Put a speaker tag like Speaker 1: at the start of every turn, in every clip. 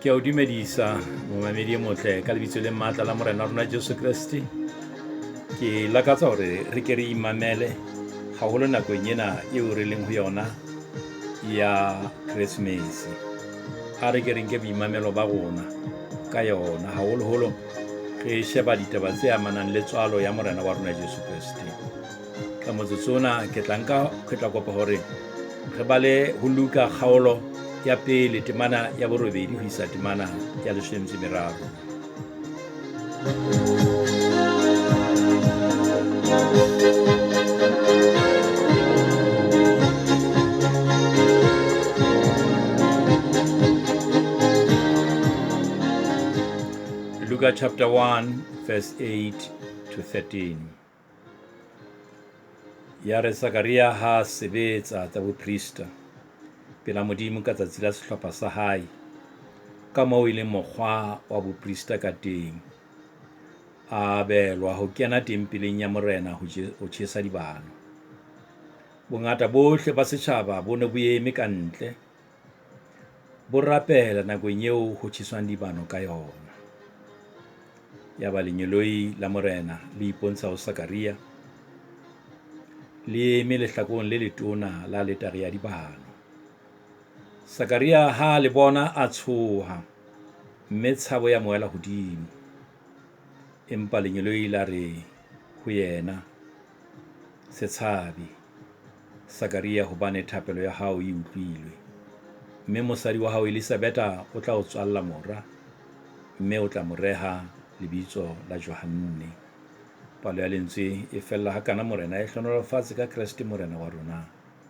Speaker 1: Ke a o dumedisa momamedi e motle ka lebitso le matla la Morena wa rona Jesu Kreste. Ke lakatsa hore re ke re imamele haholo nakong ena eo re leng ho yona ya Christmas. A re ke re nke boimamelo ba rona ka yona, haholoholo re sheba ditaba tse amanang le tswalo ya Morena wa rona Jesu Kreste. Ka motsotso ona ke tla nka ke tla kopa hore re bale ho Luka kgaolo ya pele temana ya borobedi ho isa temana ya leshome metso e meraro. Luka chapter 1 verse 8 to 13. Yare Sakaria ha a sebetsa tsa boprista pela Modimo ka tsatsi la sehlopha sa hae, ka moo e leng mokgwa wa boprista ka teng, a abelwa ho kena tempeleng ya Morena ho tjhesa dibano. Bongata bohle ba setjhaba bo ne bo eme ka ntle, bo rapela nakong eo ho tjheswang dibano ka yona. Yaba lengeloi la Morena le ipontsha ho Sakaria, le eme lehlakoreng le letona la aletare ya dibano. Sakaria ha a le bona a tshoha, mme tshabo ya mo wela hodimo. Empa lengeloi la re ho yena, Se tshabe, Sakaria, hobane thapelo ya hao e utlwilwe, mme mosadi wa hao Elisabetha o tla o tswalla mora, mme o tla mo reha lebitso la Johanne. Palo ya lentswe e fella hakana. Morena e hlohonolofatse ka Kreste Morena wa rona.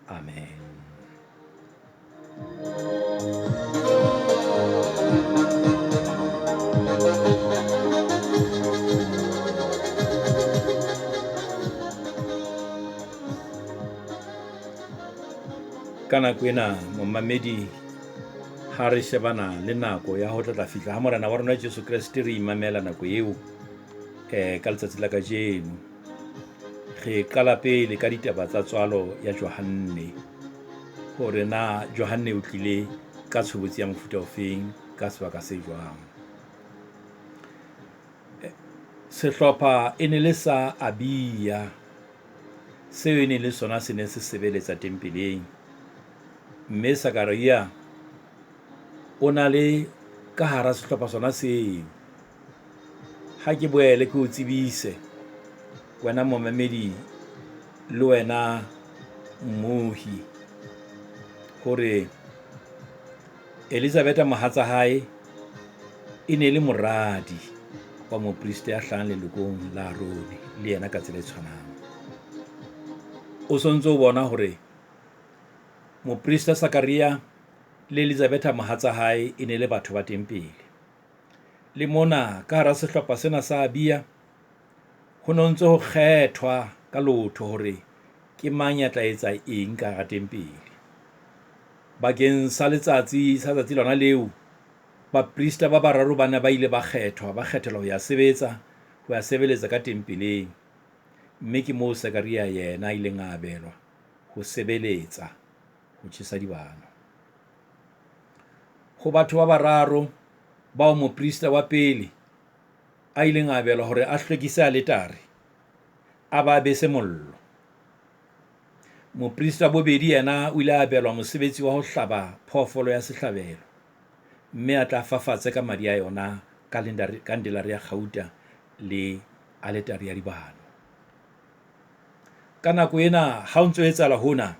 Speaker 1: Amen. Ka nako ena, momamedi, ha re shebana le nako ya ho tla tla fihla ha Morena wa rona Jesu Kreste, re imamela nako eo ka letsatsi la kajeno. Re qala pele ka ditaba tsa tswalo ya Johanne, hore na Johanne o tlile ka tshobotsi ya mofuta ofeng, ka sebaka se jwang. Sehlopha e ne le sa Abia, seo e neng le sona se ne se sebeletsa tempeleng. Mme Sakaria o na le ka hara sehlopha sona seo. Ha ke boele ke o tsebise, wena momamedi le wena mmohi, hore Elizabetha mohatsa hae e ne e le moradi wa moprista ya hlahang lelokong la Arone, le yena ka tsela e tshwanang. O sontso o bona hore moprista Sakaria le Elizabetha mohatsa hae e ne le batho ba tempele. Le mona ka hara sehlopha sena sa Abia ho no ntse ho kgethwa ka lotho hore ke mang ya tla etsa eng ka hara tempele. Bakeng sa letsatsi sa tsatsi lona leo, baprista ba bararo ba ne ba ile ba kgethwa, ba kgethelwa ho ya sebetsa, ho ya sebeletsa ka tempeleng. Mme ke moo Sakaria yena a ileng a abelwa ho sebeletsa ho tjhesa dibano. Ho batho ba bararo bao moprista wa pele a ileng a abelwa hore a hlwekise aletare, a ba bese mollo. Moprista wa bobedi yena o ile a abelwa mosebetsi wa ho hlaba phoofolo ya sehlabelo, mme a tla fafatse ka madi a yona kandelare ya kgauta le aletare ya dibano. Ka nako ena ha o ntso etsahala hona,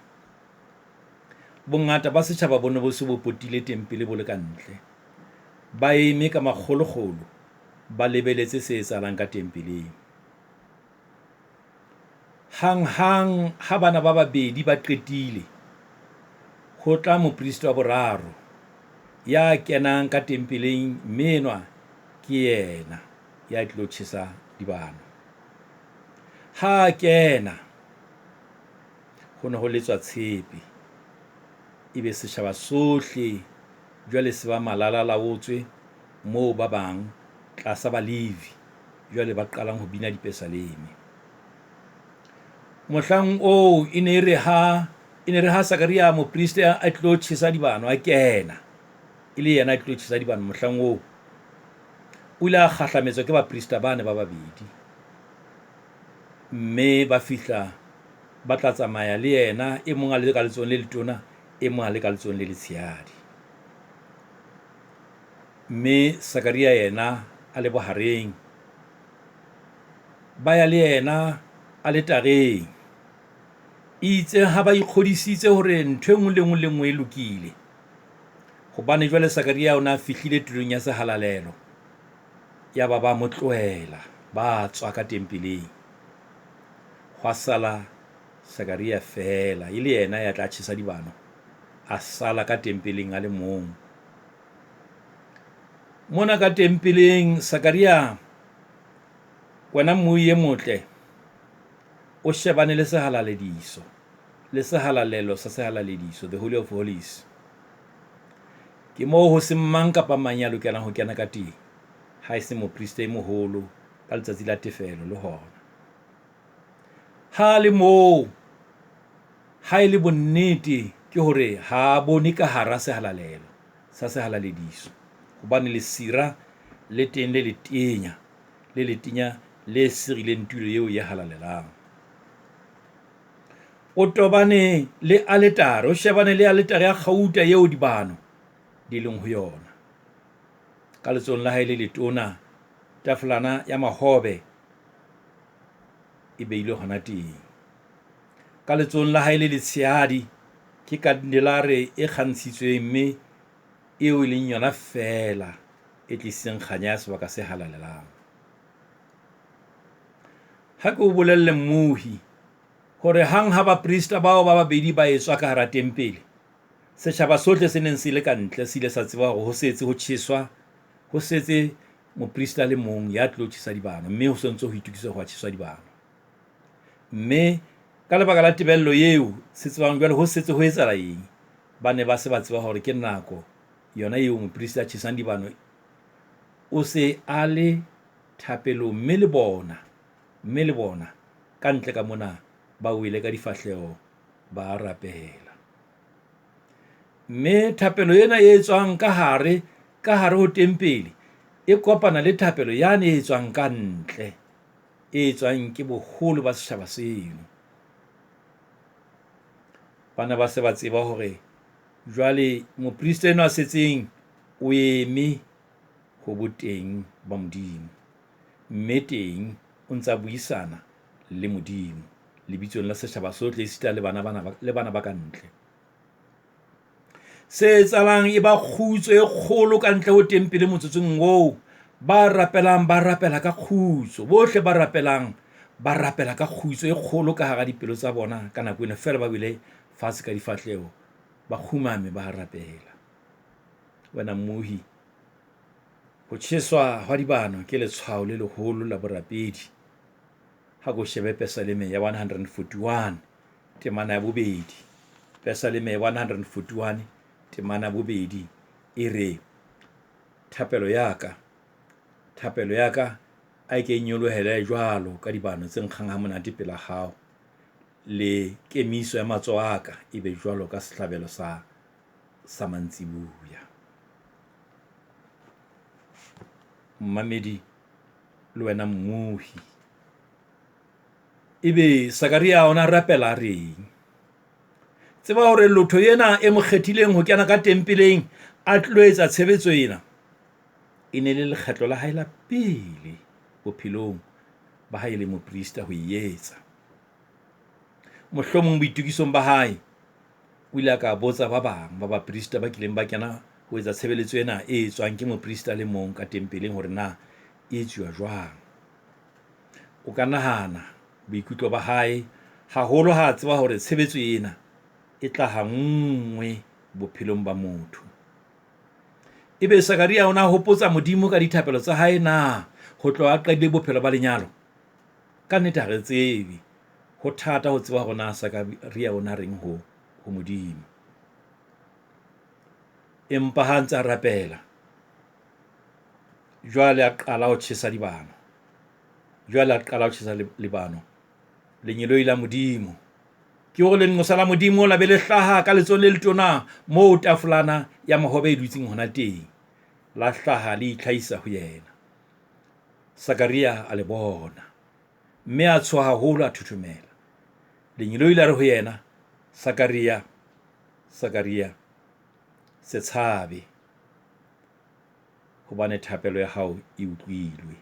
Speaker 1: bongata ba setjhaba bo ne bo se bo potile tempele bo le ka ntle, ba eme ka makgolokgolo ba lebeletse se etsahalang ka tempeleng. Hang-hang ha bana ba babedi ba qetile, ho tla moprista wa boraro, ya kenang ka tempeleng, mme enwa ke yena ya tlilo tjhesa dibano. Ha a kena, ho ne ho letswa tshepe, ebe setjhaba sohle jwale se ba malala-a-laotswe moo ba bang tlasa Balevi jwale ba qalang ho bina dipesaleme. Mohlang oo e ne e re ha e ne re ha Sakaria moprista a tlo tjhesa dibano a kena. e le yena a tlilo tjhesa dibano mohlang oo, o ile a kgahlametswa ke baprista bane ba babedi. Mme ba fihla ba tla tsamaya le yena, e mong a le ka letsohong le letona, e mong a le ka letsohong le letshehadi. Mme Sakaria yena a le bohareng. Ba ya le yena aletareng. Itse ha ba ikgodisitse hore ntho e nngwe le nngwe le nngwe e lokile, hobane jwale Sakaria o ne a fihlile tulong ya sehalalelo, yaba ba mo tlohela, ba tswa ka tempeleng. Hwa sala Sakaria feela, e le yena ya tla tjhesa dibano, a sala ka tempeleng a le mong. Mona ka tempeleng, Sakaria, wena mmui e motle, o shebane le sehalalediso, le sehalalelo sa sehalalediso, the Holy of Holies. Ke moo ho seng mang kapa mang ya lokelang ho kena ka teng, ha e se moprista e moholo ka letsatsi la tefelo le hona. Ha le moo, ha e le bonnete ke hore ha a bone ka hara sehalalelo sa sehalalediso, hobane lesira le teng le letenya, le letenya le sirileng tulo eo e halalelang. O tobane le aletare, o shebane le aletare ya kgauta eo dibano di leng ho yona. Ka letsohong la hae le letona, tafolana ya mahobe e beilwe hona teng. Ka letsohong la hae le letshehadi ke kandelare e kgantshitsweng, mme eo e leng yona feela e tlisitseng kganya ya sebaka se halalelang. Ha ke o bolelle mmohi hore hang ha baprista bao ba babedi ba etswa ka hara tempele, setjhaba sohle se neng se le ka ntle se ile sa tseba hore ho setse ho tjheswa, ho setse moprista a le mong ya tlo tjhesa dibano, mme ho sontso ho itokiswa ho tjheswa dibano. Mme ka lebaka la tebello eo se tsebang jwale ho setse ho etsahala eng, ba ne ba se ba tseba hore ke nako yona eo moprista a tjhesang dibano, o se a le thapelong, mme le bona, mme le bona ka ntle ka mona ba wele ka difahleho ba rapela. Mme thapelo ena e etswang ka hare, ka hare ho tempele, e kopana le thapelo yane e etswang ka ntle, e etswang ke boholo ba setjhaba seno. Bana ba se ba tseba hore jwale moprista enwa a setseng o eme ho boteng ba Modimo, mme teng o ntsa buisana le Modimo lebitsong la setjhaba sohle, esita le bana bana le bana ba ka ntle. Se etsahalang e ba kgutso e kgolo ka ntle ho tempele motsotsong oo. Ba rapelang ba rapela ka kgutso, bohle ba rapelang ba rapela ka kgutso e kgolo ka hara dipelo tsa bona ka nako ena feela ba wele fatshe ka difahleho, ba kgumame ba rapela. Wena mmohi, ho tjheswa hwa dibano ke letshwao le leholo la borapedi. Ha ko shebe Pesaleme ya 141 temana ya bobedi. Pesaleme ya 141 temana ya bobedi e re, thapelo ya ka, thapelo ya ka a ke e nyolohele jwalo ka dibano tse nkgang ha monate pela hao, le kemiso ya matsoho a ka e be jwalo ka sehlabelo sa sa mantsibuya. Mmamedi le wena mmohi, ebe Sakaria o na rapela a reng? Tseba hore lotho ena e mo kgethileng ho kena ka tempeleng a tlo etsa tshebetso ena, e ne le lekgetlo la hae la pele bophelong ba hae le moprista ho e etsa. Mohlomong boitokisong ba hae o ile a ka botsa ba bang ba baprista ba kileng ba kena ho etsa tshebeletso ena e etswang ke moprista le mong ka tempeleng hore na e etsuwa jwang. O ka nahana boikutlo ba hae haholo ha a tseba hore tshebetso ena e tla ha nngwe bophelong ba motho. Ebe Sakaria o na hopotsa Modimo ka dithapelo tsa hae na ho tloha a qadile bophelo ba lenyalo? Ka nnete ha re tsebe. Ho thata ho tseba hore na Sakaria o na reng ho ho Modimo. Empa ha ntse a rapela, jwale a qala ho tjhesa dibano. Jwale a qala ho tjhesa libano. Lengeloi la Modimo. Ke hore lenqosa la Modimo la be le hlaha ka letsohong le letona moo tafolana ya mahobe e dutseng hona teng. La hlaha le itlhahisa ho yena. Sakaria a le bona, mme a tshoha haholo, a thothomela. Lengeloi la re ho yena, Sakaria, Sakaria, se tshabe, hobane thapelo ya hao e utlwilwe.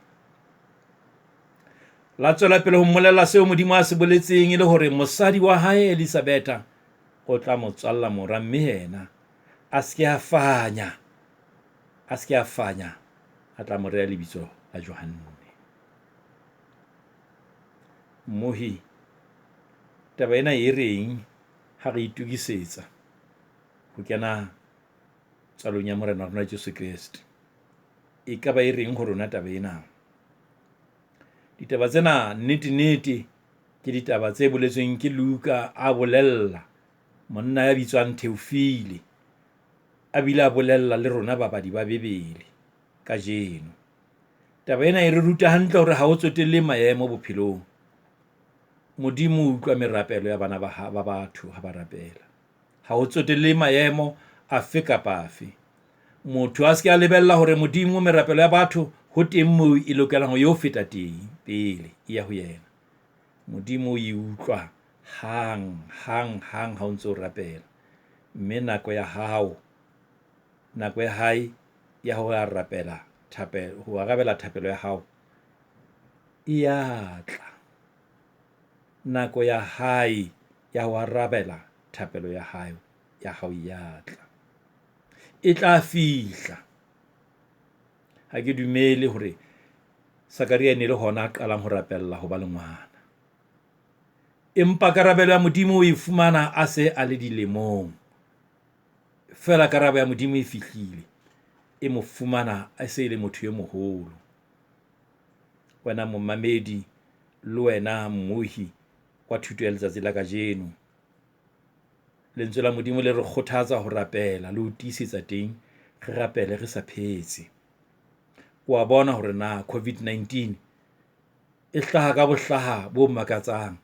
Speaker 1: La tswela pele ho mmolella seo Modimo a se boletseng e le hore mosadi wa hae Elisabetha o tla mo tswalla mora, mme yena a se ke a fanya, a se ke a fanya, a tla mo reha lebitso la Johanne. Mmohi, taba ena e reng ha re itokisetsa ho kena tswalong ya Morena wa rona Jesu Kreste? E ka ba e reng ho rona taba ena? Ditaba tsena nnete-nnete ke ditaba tse boletsweng ke Luka a bolella monna ya bitswang Theofile, a bile a bolella le rona babadi ba Bibele kajeno. Taba ena e re ruta hantle hore ha ho tsotelle maemo bophelong, Modimo o utlwa merapelo ya bana ba batho ha ba rapela. Ha ho tsotelle maemo afe kapa afe. Motho a se ke a lebella hore Modimo merapelo ya batho ho teng moo e lokelang ho yo feta teng pele e ya ho yena. Modimo o e utlwa hang, hang, hang ha o ntso o rapela. Mme nako ya hao, nako ya hae ya ho rapela thapelo, ho arabela thapelo ya hao e ya tla. Nako ya hae ya ho arabela thapelo ya hae ya hao ya tla. E tla fihla. Ha ke dumele hore Sakaria e ne le hona a qalang ho rapella ho ba le ngwana. Empa karabelo ya Modimo o e fumana a se a le dilemong. Feela karabo ya Modimo e fihlile, e mo fumana a se e le motho e moholo. Wena momamedi le wena mmohi wa thuto ya letsatsi la kajeno, Lentswe la Modimo le re kgothatsa ho rapela le ho tiisetsa teng, re rapele re sa phetse. Wa bona hore na COVID-19 e hlaha ka bohlaha bo makatsang.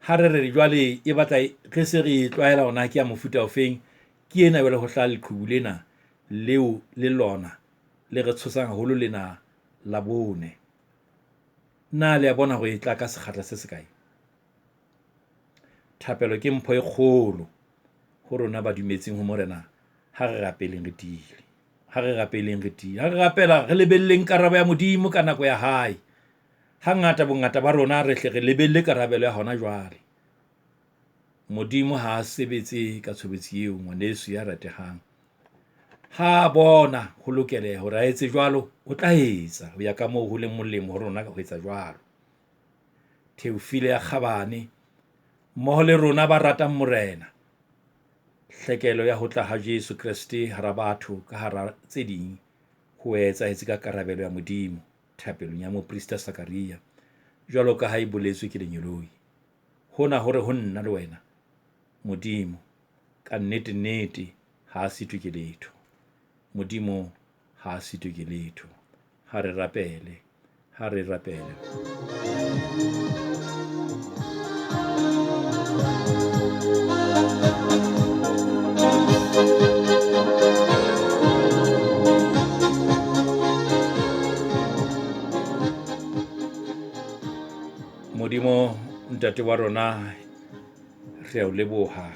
Speaker 1: Ha re re jwale e batla re se re e tlwaela hore na ke ya mofuta ofeng, ke ena jwale ho hlaha leqhubu lena leo le lona le re tshosang haholo lena la bone. Na le a bona hore e tla ka sekgahla se sekae? Thapelo ke mpho e kgolo ho rona ba dumetseng ho Morena. Ha re rapeleng re tiile. Ha re rapeleng re tiile. Ha re rapela re lebelleng karabo ya Modimo ka nako ya hae. Hangata bongata ba rona re hle re lebelle karabelo ya hona jwale. Modimo ha a sebetse ka tshobotsi eo, ngwaneso ya ratehang. Ha a bona ho lokeleha hore a etse jwalo, o tla etsa ho ya ka moo ho leng molemo ho rona ho etsa jwalo. Theofile ya kgabane, mmoho le rona ba ratang Morena, hlekelo ya ho tla ha Jesu Kreste hara batho ka hara tse ding ho etsahetse ka karabelo ya Modimo thapelong ya moprista Sakaria, jwalo ka ha e boletswe ke lengeloi. Hona hore ho nna le wena, Modimo ka nnete-nnete ha a sitwe ke letho. Modimo ha a sitwe ke letho. Ha re rapele, ha re rapele. Modimo ntate wa rona, re a o leboha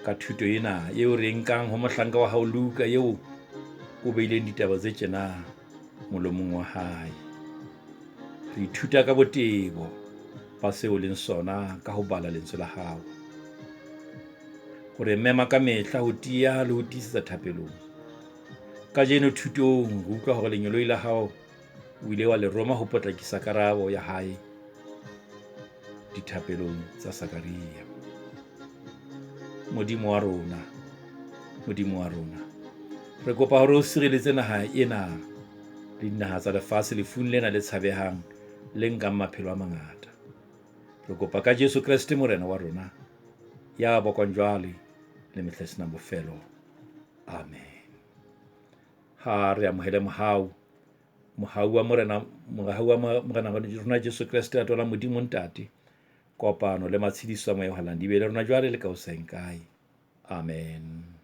Speaker 1: ka thuto ena eo re nkang ho mohlanka wa hao Luka, eo o beileng ditaba tse tjena molomong wa hae. Re ithuta ka botebo ba seo leng sona ka ho bala lentswe la hao. Hore mema ka mehla ho tiya le ho tiisetsa thapelong. Kajeno thutong re utlwa hore lengeloi la hao o ile wa le roma ho potlakisa karabo ya hae dithapelong tsa Sakaria. Modimo wa rona, Modimo wa rona, re kopa hore o sireletse naha ena le dinaha tsa lefatshe lefung lena le tshabehang le nkang maphelo a mangata. Re kopa ka Jesu Kreste Morena wa rona, ya bokwang jwale le mehla e senang bofelo. Amen. Ha re amohele mohau, mohau wa Morena, mohau wa Morena wa rona Jesu Kreste, lerato la Modimo Ntate, Kopano le matshediso a Moya o Halalelang di be le rona jwale le ka ho sa yeng kae. Amen.